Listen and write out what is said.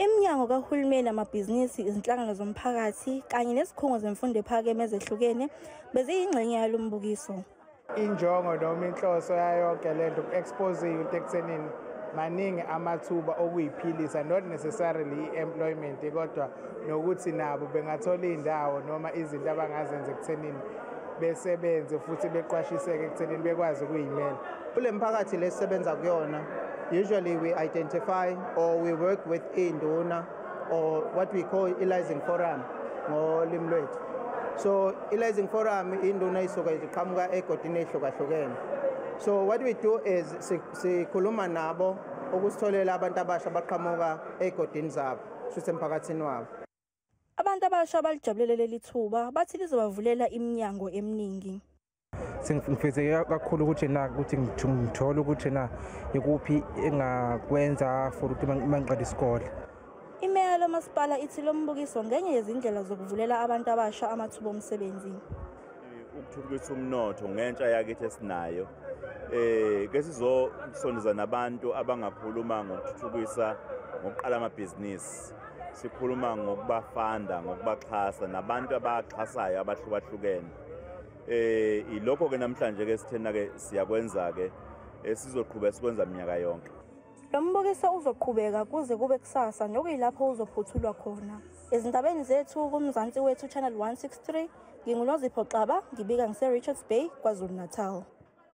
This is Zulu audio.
Iminyango kahulumeni, amabhizinisi, izinhlangano zomphakathi kanye nezikhungo zemfundo ephakeme ezehlukene beziyingxenye yalo mbukiso. Injongo noma inhloso yayo yonke lento uku-expose youth ekuthenini maningi amathuba okuyiphilisa, not necessarily i-employment, kodwa nokuthi nabo bengathola iy'ndawo noma izinto abangazenza ekuthenini besebenze futhi beqwashiseke ekuthenini bekwazi ukuyimela. Kule mphakathi lesisebenza kuyona, usually we identify or we work with induna or what we call i-liaising forum ngolimi lwethu. So i-liaising forum induna isuka iqhamuka egodini ehlukahlukene. So what we do is sikhuluma nabo ukusitholela abantu abasha abaqhamuka egodini zabo, shuthi emphakathini wabo. Abantu abasha abalijabulele leli thuba bathi lizobavulela iminyango eminingi. Sengifezeke kakhulu ukuthi na ukuthi ngithole ukuthi na ikuphi engakwenza for ukuthi mangiqeda isikole. Imeya lomasipala ithi lo mbukiso ngenye yezindlela zokuvulela abantu abasha amathuba omsebenzi. Ukuthuthukisa umnotho ngentsha yakithi esinayo, ke sizosondeza nabantu abangakhuluma ngokuthuthukisa ngokuqala amabhizinisi, sikhuluma ngokubafanda, ngokubaxhasa nabantu abaxhasayo abahlukahlukene. Ilokho ke namhlanje ke sithena ke siyakwenza ke, sizoqhubeka sikwenza iminyaka yonke. Lo mbukiso uzoqhubeka kuze kube kusasa nokuyilapho uzophuthulwa khona. Ezindabeni zethu kuMzansi Wethu Channel 163, nginguNozipho Xaba, ngibika ngise Richards Bay, KwaZulu-Natal.